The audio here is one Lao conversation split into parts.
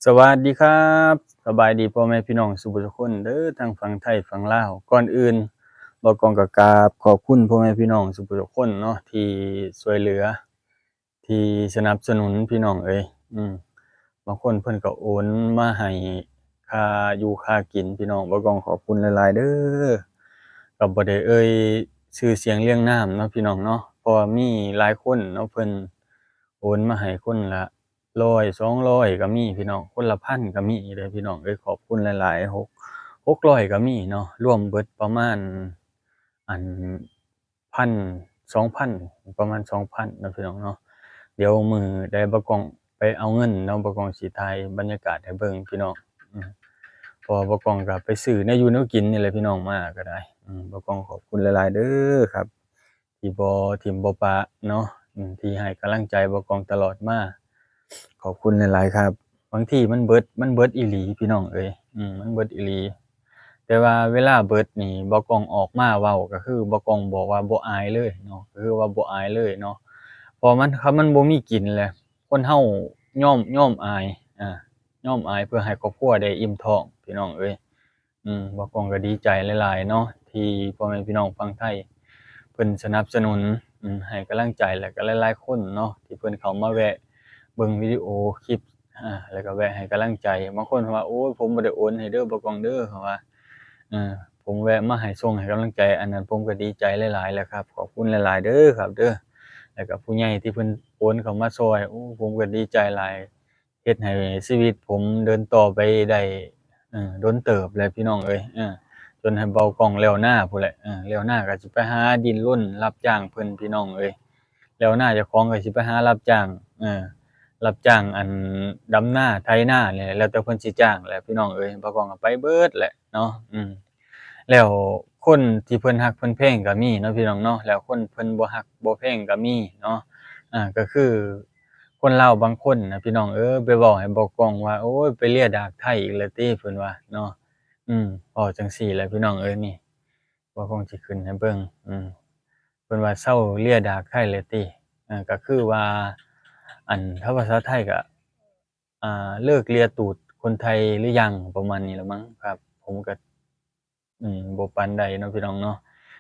ສະຫວັດດີຄັບ ສະບາຍດີພໍ່ແມ່ພີ່ນ້ອງສູ່ຜູ້ສູ່ຄົນເດີ ທັງຝັ່ງໄທຝັ່ງລາວ. ກ່ອນອື່ນ ບ່າວກອງກໍກາບຂອບຄຸນພໍ່ແມ່ພີ່ນ້ອງສູ່ຜູ້ສູ່ຄົນເນາະ ທີ່ຊ່ວຍເຫຼືອ ທີ່ສະໜັບສະໜູນພີ່ນ້ອງເອີຍ. ອືມ ບາງຄົນເພິ່ນກໍໂອນມາໃຫ້ຄ່າຢູ່ຄ່າກິນພີ່ນ້ອງ, ບ່າວກອງຂອບຄຸນຫຼາຍໆເດີ ກໍບໍ່ໄດ້ເອີ່ຍຊື່ສຽງລຽງນາມເນາະພີ່ນ້ອງເນາະ ເພາະວ່າມີຫຼາຍຄົນເນາະ ເພິ່ນໂອນມາໃຫ້ຄົນລະ ຮ້ອຍ ສອງຮ້ອຍກໍມີພີ່ນ້ອງ, ຄົນລະພັນກໍມີເດີພີ່ນ້ອງເອີຍ. ຂອບຄຸນຫຼາຍໆ ຫົກ ຫົກຮ້ອຍກໍມີເນາະ, ລວມເບິດປະມານ ອັນ ພັນ ສອງພັນ ປະມານສອງພັນເນາະພີ່ນ້ອງເນາະ. ດຽວມື້ໃດບ່າວກອງໄປເອົາເງິນເນາະ ບ່າວກອງຊິຖ່າຍບັນຍາກາດໃຫ້ເບິ່ງພີ່ນ້ອງ. ອືມ ເພາະວ່າບ່າວກອງກໍໄປຊື້ແນວຢູ່ແນວກິນນີ້ແຫຼະພີ່ນ້ອງ ມາກໍໄດ້. ອືມ ບ່າວກອງຂອບຄຸນຫຼາຍໆເດີຄັບ ທີ່ບໍ່ຖິ້ມບໍ່ປະເນາະ ອືມ ທີ່ໃຫ້ກຳລັງໃຈບ່າວກອງຕະຫຼອດມາ ຂອບຄຸນຫຼາຍໆຄັບ. ບາງທີມັນເບິດ ມັນເບິດອີ່ຫຼີພີ່ນ້ອງເອີຍ ອືມ ມັນເບິດອີ່ຫຼີ. ແຕ່ວ່າເວລາເບິດນີ້ ບ່າວກອງອອກມາເວົ້າ ກໍຄືບ່າວກອງບອກວ່າບໍ່ອາຍເລີຍເນາະ ກໍຄືວ່າບໍ່ອາຍເລີຍເນາະ ເພາະມັນ ຄັນມັນບໍ່ມີກິນແຫຼະ ຄົນເຮົາຍອມ ຍອມອາຍ ອາ ຍອມອາຍເພື່ອໃຫ້ຄອບຄົວໄດ້ອີ່ມທ້ອງພີ່ນ້ອງເອີຍ. ອືມ ບ່າວກອງກໍດີໃຈຫຼາຍໆເນາະ ທີ່ພໍ່ແມ່ພີ່ນ້ອງຝັ່ງໄທເພິ່ນສະໜັບສະໜູນ ອືມ ໃຫ້ກຳລັງໃຈ ແລະກໍຫຼາຍໆຄົນເນາະ ທີ່ເພິ່ນເຂົ້າມາແວະເບິ່ງວິດີໂອຄລິບ ອາ ແລະກໍແວະໃຫ້ກຳລັງໃຈ. ບາງຄົນເຂົາວ່າ ໂອ້ຍ ຜົມບໍ່ໄດ້ໂອນໃຫ້ເດີບ່າວກອງເດີ ເຂົາວ່າ ເອີ ຜົມແວະມາໃຫ້ສົ່ງໃຫ້ກຳລັງໃຈ ອັນນັ້ນຜົມກໍດີໃຈຫຼາຍໆແລ້ວຄັບ. ຂອບຄຸນຫຼາຍໆເດີຄັບເດີ ແລະກໍຜູ້ໃຫຍ່ທີ່ເພິ່ນໂອນເຂົ້າມາຊ່ອຍ ໂອ້ ຜົມກໍດີໃຈຫຼາຍ. ເຮັດໃຫ້ຊີວິດຜົມເດີນຕໍ່ໄປໄດ້ ເອີ ດົນເຕີບແລ້ວພີ່ນ້ອງເອີຍ ເອີ ຈົນໃຫ້ບ່າວກອງແລ້ວນາພຸ້ນແຫຼະ ເອີ ແລ້ວນາກໍຊິໄປຫາດິ້ນລົນຮັບຈ້າງເພິ່ນພີ່ນ້ອງເອີຍ. ແລ້ວນາເຈົ້າຂອງກໍຊິໄປຫາຮັບຈ້າງ ເອີ ຮັບຈ້າງ ອັນ ດຳນາໄຖນານີ້ແຫຼະ ແລ້ວແຕ່ເພິ່ນຊິຈ້າງແຫຼະພີ່ນ້ອງເອີຍ. ບ່າວກອງກໍໄປເບິດແຫຼະເນາະ ອືມ ແລ້ວຄົນທີ່ເພິ່ນຮັກເພິ່ນແພງກໍມີເນາະພີ່ນ້ອງເນາະ ແລ້ວຄົນເພິ່ນບໍ່ຮັກບໍ່ແພງກໍມີເນາະ ອາ ກໍຄື ຄົນລາວບາງຄົນນະພີ່ນ້ອງເອີຍ ໄປເວົ້າໃຫ້ບ່າວກອງວ່າ ໂອ້ຍ ໄປເລຍດາກໄທອີກແລ້ວຕິ ເພິ່ນວ່າເນາະ. ອືມ ເວົ້າຈັ່ງຊີ້ແຫຼະພີ່ນ້ອງເອີຍ ນີ້ ບ່າວກອງຊິຂຶ້ນໃຫ້ເບິ່ງ ອືມ ເພິ່ນວ່າເຊົາເລຍດາກໄທແລ້ວຕິ ເອີ ກໍຄືວ່າ ອັນ ຖ້າພາສາໄທກໍ ອ່າ ເລີກເລຍຕູດຄົນໄທຫຼືຍັງ ປະມານນີ້ລະມັ້ງຄັບ. ຜົມກໍ ອືມ ບໍ່ປານໃດເນາະພີ່ນ້ອງເນາະ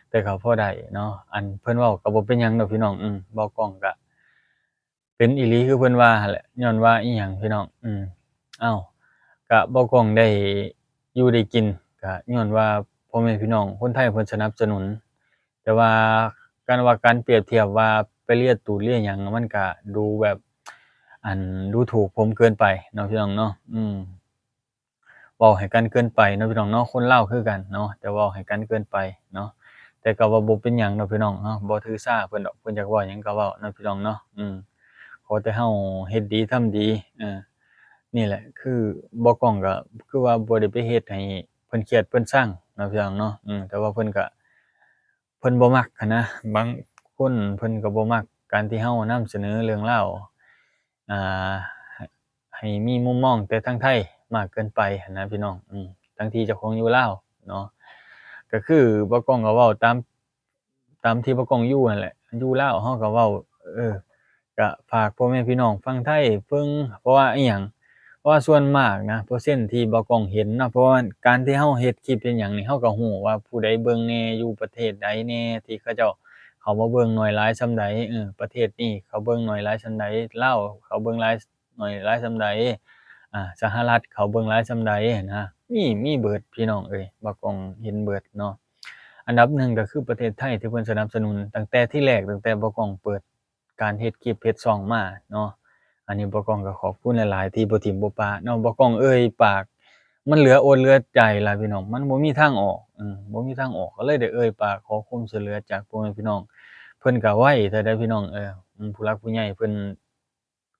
ແຕ່ກໍພໍໄດ້ເນາະ. ອັນເພິ່ນເວົ້າກໍບໍ່ເປັນຫຍັງດອກພີ່ນ້ອງ ອືມ ບ່າວກອງກະເປັນອີ່ຫຼີຄືເພິ່ນວ່າຫັ້ນແຫຼະ ຍ້ອນວ່າອີ່ຫຍັງພີ່ນ້ອງ ອືມ ເອົ້າ ກະບ່າວກອງໄດ້ຢູ່ໄດ້ກິນ ກະຍ້ອນວ່າພໍ່ແມ່ພີ່ນ້ອງຄົນໄທເພິ່ນສະໜັບສະໜູນ. ແຕ່ວ່າການວ່າ ການປຽບທຽບວ່າໄປເລຍຕູດເລຍຫຍັງ ມັນກະດູແບບ ອັນ ດູຖືກຜົມເກີນໄປເນາະພີ່ນ້ອງເນາະ ອືມ ເວົ້າໃຫ້ກັນເກີນໄປເນາະພີ່ນ້ອງເນາະ. ຄົນລາວຄືກັນເນາະ ແຕ່ເວົ້າໃຫ້ກັນເກີນໄປເນາະ ແຕ່ກໍວ່າບໍ່ເປັນຫຍັງເນາະພີ່ນ້ອງເນາະ ບໍ່ຖືສາເພິ່ນດອກ ເພິ່ນຢາກເວົ້າຫຍັງກໍເວົ້າເນາະພີ່ນ້ອງເນາະ ອືມ ຂໍແຕ່ເຮົາເຮັດດີທຳດີ ເອີ ນີ້ແຫຼະ ຄືບ່າວກອງກໍຄືວ່າບໍ່ໄດ້ໄປເຮັດໃຫ້ເພິ່ນຄຽດເພິ່ນຊັງເນາະພີ່ນ້ອງເນາະ ອືມ ແຕ່ວ່າເພິ່ນກໍ ເພິ່ນບໍ່ມັກຫັ້ນນະ ບາງຄົນເພິ່ນກໍບໍ່ມັກການທີ່ເຮົານຳສະເໜີເລື່ອງລາວ ອ່າ ໃຫ້ມີມຸມມອງແຕ່ທາງໄທມາກເກີນໄປຫັ້ນນະພີ່ນ້ອງ ອືມ ທັງທີ່ເຈົ້າຂອງຢູ່ລາວເນາະ. ກໍຄືບ່າວກອງກໍເວົ້າຕາມ ຕາມທີ່ບ່າວກອງຢູ່ຫັ້ນແຫຼະ ຢູ່ລາວເຮົາກໍເວົ້າ ເອີ ກະຝາກພໍ່ແມ່ພີ່ນ້ອງຝັ່ງໄທເບິ່ງ ເພາະວ່າອີ່ຫຍັງ ເພາະວ່າສ່ວນມາກນະ ເປີເຊັນທີ່ບ່າວກອງເຫັນເນາະ ເພາະວ່າການທີ່ເຮົາເຮັດຄລິບເຮັດຫຍັງນີ້ ເຮົາກໍຮູ້ວ່າຜູ້ໃດເບິ່ງແດ່ ຢູ່ປະເທດໃດແດ່ ທີ່ເຂົາເຈົ້າເຂົ້າມາເບິ່ງໜ້ອຍຫຼາຍສ່ຳໃດ ເອີ ປະເທດນີ້ເຂົາເບິ່ງໜ້ອຍຫຼາຍສ່ຳໃດ ລາວເຂົາເບິ່ງຫຼາຍໜ້ອຍຫຼາຍສ່ຳໃດ ອາ ສະຫະລັດເຂົາເບິ່ງຫຼາຍສ່ຳໃດນະ ມີ ມີເບິດພີ່ນ້ອງເອີຍ ບ່າວກອງເຫັນເບິດເນາະ. ອັນດັບໜຶ່ງກໍຄືປະເທດໄທທີ່ເພິ່ນສະໜັບສະໜູນຕັ້ງແຕ່ທີແລກ ຕັ້ງແຕ່ບ່າວກອງເປີດ ການເຮັດຄລິບເຮັດຊ່ອງມາເນາະ. ອັນນີ້ບ່າວກອງກໍຂອບຄຸນຫຼາຍໆ ທີ່ບໍ່ຖິ້ມບໍ່ປະເນາະ. ບ່າວກອງເອີ່ຍປາກ ມັນເຫຼືອອົດເຫຼືອໃຈຫຼາຍພີ່ນ້ອງ ມັນບໍ່ມີທາງອອກ ເອີ ບໍ່ມີທາງອອກ ກໍເລີຍໄດ້ເອີ່ຍປາກຂໍຄວາມຊ່ວຍເຫຼືອຈາກພໍ່ແມ່ພີ່ນ້ອງ. ເພິ່ນກໍໄວແທ້ໃດ໋ພີ່ນ້ອງ ເອີ ຜູ້ຫຼັກຜູ້ໃຫຍ່ເພິ່ນ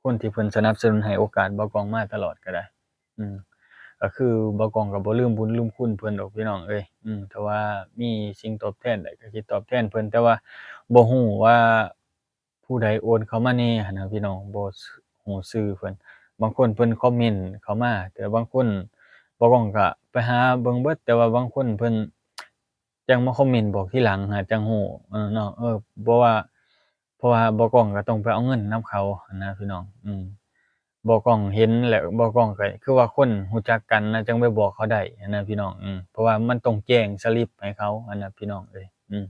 ຄົນທີ່ເພິ່ນສະໜັບສະໜູນໃຫ້ໂອກາດບ່າວກອງມາຕະຫຼອດກໍໄດ້ ອືມ ກໍຄືບ່າວກອງກໍບໍ່ລືມບຸນລືມຄຸນເພິ່ນດອກພີ່ນ້ອງເອີຍ ອືມ ຖ້າວ່າມີສິ່ງຕອບແທນໄດ້ກໍຊິຕອບແທນເພິ່ນ ແຕ່ວ່າບໍ່ຮູ້ວ່າ ຜູ້ໃດໂອນເຂົ້າມາແດ່ຫັ້ນນະພີ່ນ້ອງ ບໍ່ຮູ້ຊື່ເພິ່ນ. ບາງຄົນເພິ່ນຄອມເມັນເຂົ້າມາ ແຕ່ບາງຄົນ ບ່າວກອງກະໄປຫາເບິ່ງເບິດ ແຕ່ວ່າບາງຄົນເພິ່ນຈັ່ງມາຄອມເມັນບອກທີຫຼັງຫາຈັ່ງຮູ້ເນາະ ເອີ ບໍ່ວ່າ ເພາະວ່າບ່າວກອງກະຕ້ອງໄປເອົາເງິນນຳເຂົາຫັ້ນນະພີ່ນ້ອງ ອືມ ບໍ່ກ້ອງເຫັນ ແລະ ບໍ່ກ້ອງກໍຄືວ່າຄົນຮູ້ຈັກກັນນະ ຈັ່ງໄປບອກເຂົາໄດ້ຫັ້ນນະພີ່ນ້ອງ. ເອີ ເພາະວ່າມັນຕ້ອງແຈ້ງສະລິບໃຫ້ເຂົາຫັ້ນນະພີ່ນ້ອງເອີຍ. ອືມ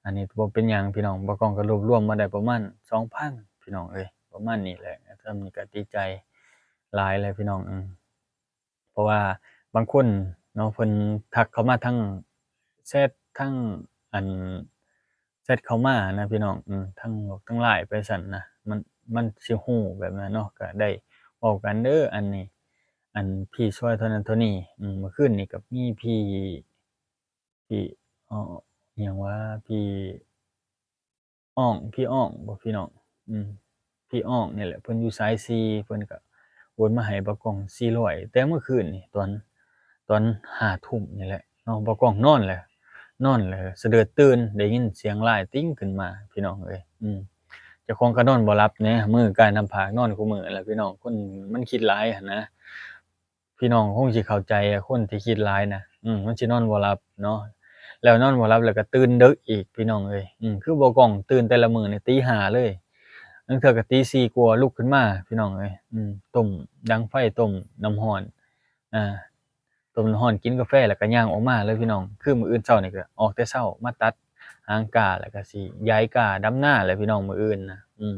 ອັນນີ້ບໍ່ເປັນຫຍັງພີ່ນ້ອງ, ບໍ່ກ້ອງກໍລວບລວມມາໄດ້ປະມານສອງພັນພີ່ນ້ອງເອີຍ, ປະມານນີ້ແຫຼະ. ສ່ຳນີ້ກໍດີໃຈຫຼາຍແລ້ວພີ່ນ້ອງ. ເອີ ເພາະວ່າບາງຄົນເນາະ ເພິ່ນທັກເຂົ້າມາທາງແຊັດ ທາງອັນ ແຊັດເຂົ້າມານະພີ່ນ້ອງ. ເອີ ທາງ ທາງ LINE ໄປຊັ້ນນະ ມັນ ມັນຊິຮູ້ແບບນັ້ນເນາະ, ກະໄດ້ເວົ້າກັນເດີ ອັນນີ້ ອັນ ພີ່ຊ່ອຍເທົ່ານັ້ນເທົ່ານີ້. ອືມ ມື້ຄືນນີ້ກໍມີພີ່ ພີ່ ເອີ ອີ່ຫຍັງວະ ພີ່ ອ້ອງ ພີ່ອ້ອງບໍພີ່ນ້ອງ? ອືມ ພີ່ອ້ອງນີ້ແຫຼະ ເພິ່ນຢູ່ສາຍສີ່ ເພິ່ນກະໂອນມາໃຫ້ບາກອງສີ່ຮ້ອຍ ແຕ່ມື້ຄືນນີ້ ຕອນ ຕອນຫ້າທຸ່ມນີ້ແຫຼະເນາະ, ບາກອງນອນແລ້ວ ນອນແລ້ວສະເດີດຕື່ນ ໄດ້ຍິນສຽງລາຍຕິງຂຶ້ນມາ ພີ່ນ້ອງເອີຍ. ອືມ ເຈົ້າຂອງກະນອນບໍ່ຫຼັບແດ່ ມື້ກາຍນ້ຳພາກ ນອນຄູ່ມື້ແຫຼະພີ່ນ້ອງ. ຄົນມັນຄິດຫຼາຍຫັ້ນນະ ພີ່ນ້ອງຄົງຊິເຂົ້າໃຈ ຄົນທີ່ຄິດຫຼາຍນະ ອືມ ມັນຊິນອນບໍ່ຫຼັບເນາະ, ແລ້ວນອນບໍ່ຫຼັບ ແລ້ວກໍຕື່ນເດິກອີກ ພີ່ນ້ອງເອີຍ. ອືມ ຄືບໍ່ກ້ອງຕື່ນແຕ່ລະມື້ນີ້ຕີຫ້າເລີຍ, ລາງເທື່ອກໍຕີສີ່ກວ່າລຸກຂຶ້ນມາ ພີ່ນ້ອງເອີຍ. ອືມ ຕົ້ມ ດັງໄຟຕົ້ມນ້ຳຮ້ອນ ອ່າ ຕົ້ມນ້ຳຮ້ອນ ກິນກາແຟ ແລ້ວກໍຍ່າງອອກມາເລີຍ ພີ່ນ້ອງ. ຄືມື້ອື່ນເຊົ້ານີ້ກໍອອກແຕ່ເຊົ້າມາຕັດຫາງກ້າ ແລ້ວກໍຊິຢາຍກ້າ ດຳນາແຫຼະ ພີ່ນ້ອງ ມື້ອື່ນນະ. ອືມ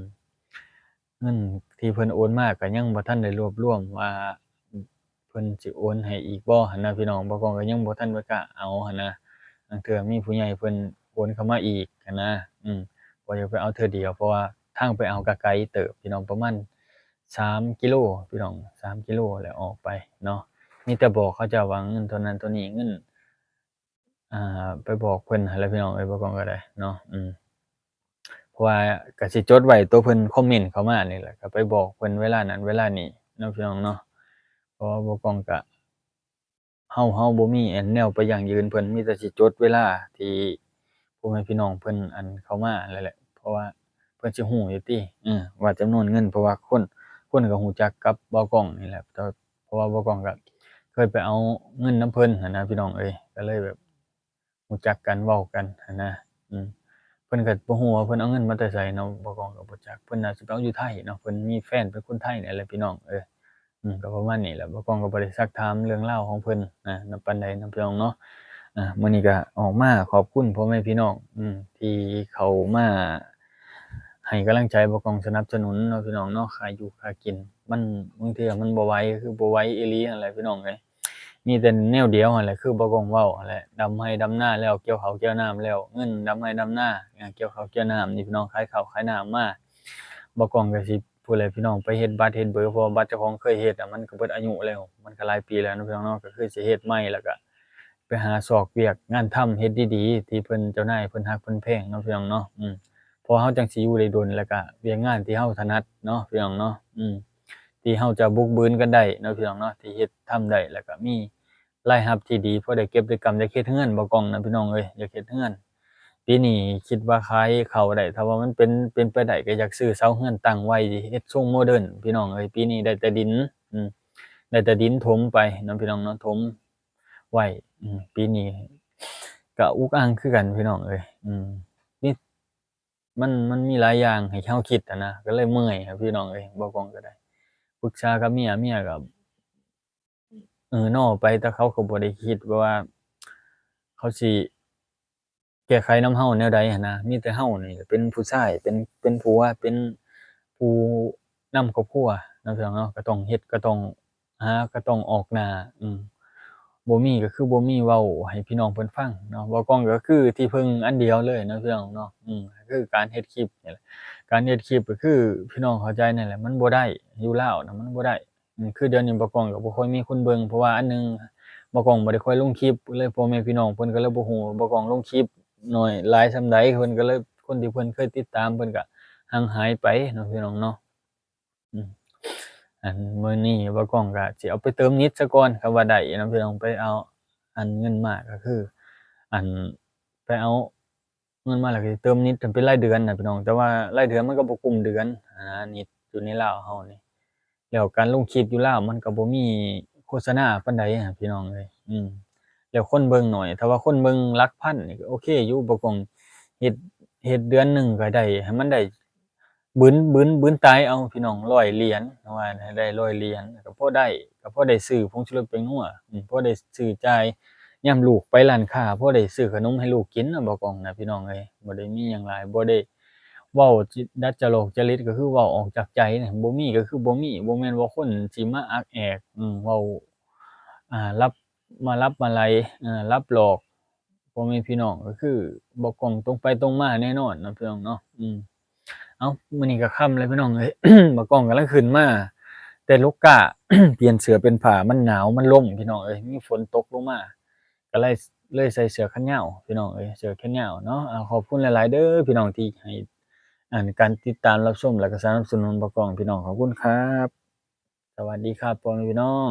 ເງິນທີ່ເພິ່ນໂອນມາກໍຍັງບໍ່ທັນໄດ້ລວບລວມວ່າເພິ່ນຊິໂອນໃຫ້ອີກບໍ່ຫັ້ນນະ ພີ່ນ້ອງ. ບາກອງກໍຍັງບໍ່ທັນໄດ້ກ້າເອົາຫັ້ນນະ, ລາງເທື່ອມີຜູ້ໃຫຍ່ເພິ່ນໂອນເຂົ້າມາອີກຫັ້ນນະ. ອືມ ບໍ່ຢາກໄປເອົາເທື່ອດຽວ ເພາະວ່າທາງໄປເອົາກໍໄກເຕີບ ພີ່ນ້ອງ, ປະມານສາມກິໂລ ພີ່ນ້ອງ, ສາມກິໂລແລ້ວອອກໄປເນາະ. ມີແຕ່ບອກເຂົາເຈົ້າວ່າເງິນເທົ່ານັ້ນເທົ່ານີ້ ເງິນ ອ່າ ໄປບອກເພິ່ນຫັ້ນແຫຼະ ພີ່ນ້ອງເອີຍ, ບໍ່ກ້ອງກໍໄດ້ເນາະ. ອືມ ເພາະວ່າກໍຊິຈົດໄວ້ໂຕເພິ່ນຄອມເມັນເຂົ້າມານີ້ແຫຼະ, ກໍໄປບອກເພິ່ນເວລານັ້ນເວລານີ້ເນາະ ພີ່ນ້ອງເນາະ. ເພາະວ່າບໍ່ກ້ອງກະ ເຮົາ ເຮົາບໍ່ມີອັນແນວໄປຢັ້ງຢືນເພິ່ນ, ມີແຕ່ຊິຈົດເວລາທີ່ພໍ່ແມ່ພີ່ນ້ອງເພິ່ນອັນເຂົ້າມາຫັ້ນແຫຼະ, ເພາະວ່າເພິ່ນຊິຮູ້ຢູ່ຕິ ເອີ ວ່າຈຳນວນເງິນ, ເພາະວ່າຄົນ ຄົນກໍຮູ້ຈັກກັບບໍ່ກ້ອງນີ້ແຫຼະ. ເພາະວ່າບໍ່ກ້ອງກໍເຄີຍໄປເອົາເງິນນຳເພິ່ນຫັ້ນນະ ພີ່ນ້ອງເອີຍ, ກໍເລີຍແບບ ຮູ້ຈັກກັນເວົ້າກັນຫັ້ນນະ. ອືມ ເພິ່ນກໍບໍ່ຮູ້ວ່າເພິ່ນເອົາເງິນມາແຕ່ໃສເນາະ, ບໍ່ກ້ອງກໍບໍ່ຈັກ. ເພິ່ນໜ້າຊິໄປເອົາຢູ່ໄທເນາະ, ເພິ່ນມີແຟນເປັນຄົນໄທນີ້ແຫຼະ ພີ່ນ້ອງເອີຍ. ອືມ ກໍປະມານນີ້ແຫຼະ, ບໍ່ກ້ອງກໍບໍ່ໄດ້ຊັກຖາມເລື່ອງລາວຂອງເພິ່ນນະ ນຳປານໃດເນາະ ພີ່ນ້ອງເນາະ. ອາ ມື້ນີ້ກໍອອກມາຂອບຄຸນພໍ່ແມ່ພີ່ນ້ອງ ອືມ ທີ່ເຂົ້າມາໃຫ້ກຳລັງໃຈບໍ່ກ້ອງ ສະໜັບສະໜູນເນາະ ພີ່ນ້ອງເນາະ. ຄ່າຢູ່ຄ່າກິນ ມັນ ບາງເທື່ອມັນບໍ່ໄຫວ ຄືບໍ່ໄຫວອີ່ຫຼີຫັ້ນແຫຼະ ພີ່ນ້ອງເອີຍ. ມີແຕ່ແນວດຽວຫັ້ນແຫຼະ ຄືບໍ່ກ້ອງເວົ້າຫັ້ນແຫຼະ, ດຳໄຮ່ດຳນາແລ້ວ ກ່ຽວເຂົ້າກ່ຽວນ້ຳແລ້ວ, ເງິນດຳໄຮ່ດຳນາ ກ່ຽວເຂົ້າກ່ຽວນ້ຳນີ້ ພີ່ນ້ອງ, ຂາຍເຂົ້າຂາຍນ້ຳມາ. ບໍ່ກ້ອງກໍຊິ ຜູ້ໃດ ພີ່ນ້ອງ ໄປເຮັດບັດເຮັດເບີ, ເພາະວ່າບັດເຈົ້າຂອງເຄີຍເຮັດ ມັນກໍເບິດອາຍຸແລ້ວ, ມັນກໍຫຼາຍປີແລ້ວເນາະ ພີ່ນ້ອງເນາະ. ກໍຄືຊິເຮັດໃໝ່ ແລ້ວກໍໄປຫາຊອກວຽກງານທຳເຮັດດີໆ ທີ່ເພິ່ນ ເຈົ້ານາຍເພິ່ນຮັກເພິ່ນແພງເນາະ ພີ່ນ້ອງເນາະ. ອືມ ເພາະເຮົາຈັ່ງຊິຢູ່ໄດ້ດົນ ແລ້ວກະວຽກງານທີ່ເຮົາຖະໜັດເນາະ ພີ່ນ້ອງເນາະ. ອືມ ທີ່ເຮົາຈະບຸກບືນກັນໄດ້ເນາະ ພີ່ນ້ອງເນາະ, ທີ່ເຮັດທຳໄດ້ ແລ້ວກະມີລາຍຮັບທີ່ດີ ພໍໄດ້ເກັບໄດ້ກຳ. ຢາກເຮັດເຮືອນ ບໍ່ກ້ອງນະ ພີ່ນ້ອງເອີຍ, ຢາກເຮັດເຮືອນ. ປີນີ້ຄິດວ່າຂາຍເຂົ້າໄດ້, ຖ້າວ່າມັນເປັນ ເປັນໄປໄດ້ ກໍຢາກຊື້ເສົາເຮືອນຕັ້ງໄວ້ ເຮັດຊົງໂມເດີນ ພີ່ນ້ອງເອີຍ. ປີນີ້ໄດ້ແຕ່ດິນ ອືມ ໄດ້ແຕ່ດິນຖົມໄປເນາະ ພີ່ນ້ອງເນາະ, ຖົມໄວ້. ອືມ ປີນີ້ກະອຸກອັ່ງຄືກັນ ພີ່ນ້ອງເອີຍ. ອືມ ມີ ມັນ ມັນມີຫຼາຍຢ່າງໃຫ້ເຮົາຄິດຫັ້ນນະ, ກໍເລີຍເມື່ອຍ ພີ່ນ້ອງເອີຍ. ບໍ່ກ້ອງກໍໄດ້ປຶກສາກັບເມຍ, ເມຍກໍ ເອີ ນໍໄປ, ແຕ່ເຂົາກໍບໍ່ໄດ້ຄິດວ່າເຂົາຊິແກ້ໄຂນຳເຮົາແນວໃດຫັ້ນນະ. ມີແຕ່ເຮົານີ້ແຫຼະເປັນຜູ້ຊາຍ ເປັນ ເປັນຜົວ ເປັນຜູ້ນຳຄອບຄົວເນາະ ພີ່ນ້ອງເນາະ, ກໍຕ້ອງເຮັດ ກໍຕ້ອງ ຫາກໍຕ້ອງອອກໜ້າ. ອືມ ບໍ່ມີກໍຄືບໍ່ມີ, ເວົ້າໃຫ້ພີ່ນ້ອງເພິ່ນຟັງເນາະ. ບໍ່ກ້ອງກໍຄືທີ່ເພິ່ງອັນດຽວເລີຍເນາະ ພີ່ນ້ອງເນາະ. ອືມ ກໍຄືການເຮັດຄລິບນີ້ແຫຼະ, ການເຮັດຄລິບກໍຄືພີ່ນ້ອງເຂົ້າໃຈນັ້ນແຫຼະ, ມັນບໍ່ໄດ້ ຢູ່ລາວນະ ມັນບໍ່ໄດ້. ອືມ ຄືດຽວນີ້ບໍ່ກ້ອງກໍບໍ່ຄ່ອຍມີຄົນເບິ່ງ, ເພາະວ່າອັນໜຶ່ງບໍ່ກ້ອງບໍ່ໄດ້ຄ່ອຍລົງຄລິບເລີຍ, ພໍ່ແມ່ພີ່ນ້ອງເພິ່ນກໍເລີຍບໍ່ຮູ້ວ່າບໍ່ກ້ອງລົງຄລິບໜ້ອຍຫຼາຍສ່ຳໃດ, ເພິ່ນກໍເລີຍ ຄົນທີ່ເພິ່ນເຄີຍຕິດຕາມເພິ່ນກໍຫ່າງຫາຍໄປເນາະ ພີ່ນ້ອງເນາະ. ອືມ ອັນມື້ນີ້ບໍ່ກ້ອງກໍຊິເອົາໄປເຕີມເນັດຊະກ່ອນ ຄັນວ່າໄດ້ເນາະ ພີ່ນ້ອງ. ໄປເອົາອັນເງິນມາກໍຄື ອັນ ໄປເອົາເງິນມາແລ້ວກໍຊິເຕີມເນັດໃຫ້ເປັນລາຍເດືອນນະ ພີ່ນ້ອງ, ແຕ່ວ່າລາຍເດືອນມັນກໍບໍ່ກຸ້ມເດືອນ ອ່າ ເນັດຢູ່ໃນລາວເຮົານີ້. ແລ້ວການລົງຄລິບຢູ່ລາວມັນກໍບໍ່ມີໂຄສະນາປານໃດນະ ພີ່ນ້ອງເອີຍ. ອືມ ແລ້ວຄົນເບິ່ງໜ້ອຍ, ຖ້າວ່າຄົນເບິ່ງຫຼັກພັນນີ້ກໍໂອເຄຢູ່, ບໍ່ຕ້ອງເຮັດ ເຮັດເດືອນໜຶ່ງກໍໄດ້ ໃຫ້ມັນໄດ້ ບືນ ບືນ ບືນຕາຍເອົາພີ່ນ້ອງ ຮ້ອຍຫຼຽນ ວ່າໃຫ້ໄດ້ຮ້ອຍຫຼຽນ ກໍພໍໄດ້ ກໍພໍໄດ້ຊື້ຜົງຊູລົດແປ້ງນົວ ອືມ ພໍໄດ້ຊື້ຈ່າຍ ຍາມລູກໄປຮ້ານຄ້າ ພໍໄດ້ຊື້ຂະໜົມໃຫ້ລູກກິນນະ ບໍ່ກ້ອງນະ ພີ່ນ້ອງເອີຍ ບໍ່ໄດ້ມີຫຍັງຫຼາຍ ບໍ່ໄດ້ເວົ້າດັດຈະຫຼອກຈະລິດ ກໍຄືເວົ້າອອກຈາກໃຈນະ ບໍ່ມີກໍຄືບໍ່ມີ ບໍ່ແມ່ນວ່າຄົນຊິມາອັກແອກ ອືມ ເວົ້າ ອ່າ ລັບ ມາລັບມາໄລ ເອີ ລັບຫຼອກ ພໍ່ແມ່ພີ່ນ້ອງ ກໍຄືບໍ່ກ້ອງຕົງໄປຕົງມາແນ່ນອນເນາະ ພີ່ນ້ອງເນາະ ອືມ ເອົ້າ ມື້ນີ້ກໍຄ່ຳແລ້ວພີ່ນ້ອງເອີຍ ບໍ່ກ້ອງກຳລັງຂຶ້ນມາແຕ່ລົກກ້າ ປ່ຽນເສື້ອປ່ຽນຜ້າ ມັນໜາວ ມັນລົມພີ່ນ້ອງເອີຍ ມີຝົນຕົກລົງມາ ກໍເລີຍ ເລີຍໃສ່ເສື້ອແຂນຍາວພີ່ນ້ອງເອີຍ ເສື້ອແຂນຍາວເນາະ ເອົາ ຂອບຄຸນຫຼາຍໆເດີພີ່ນ້ອງທີ່ໃຫ້ ອັນ ການຕິດຕາມຮັບຊົມ ແລ້ວກໍສະໜັບສະໜູນບໍ່ກ້ອງ ພີ່ນ້ອງ ຂອບຄຸນຄັບ ສະຫວັດດີຄັບ ພໍ່ແມ່ພີ່ນ້ອງ.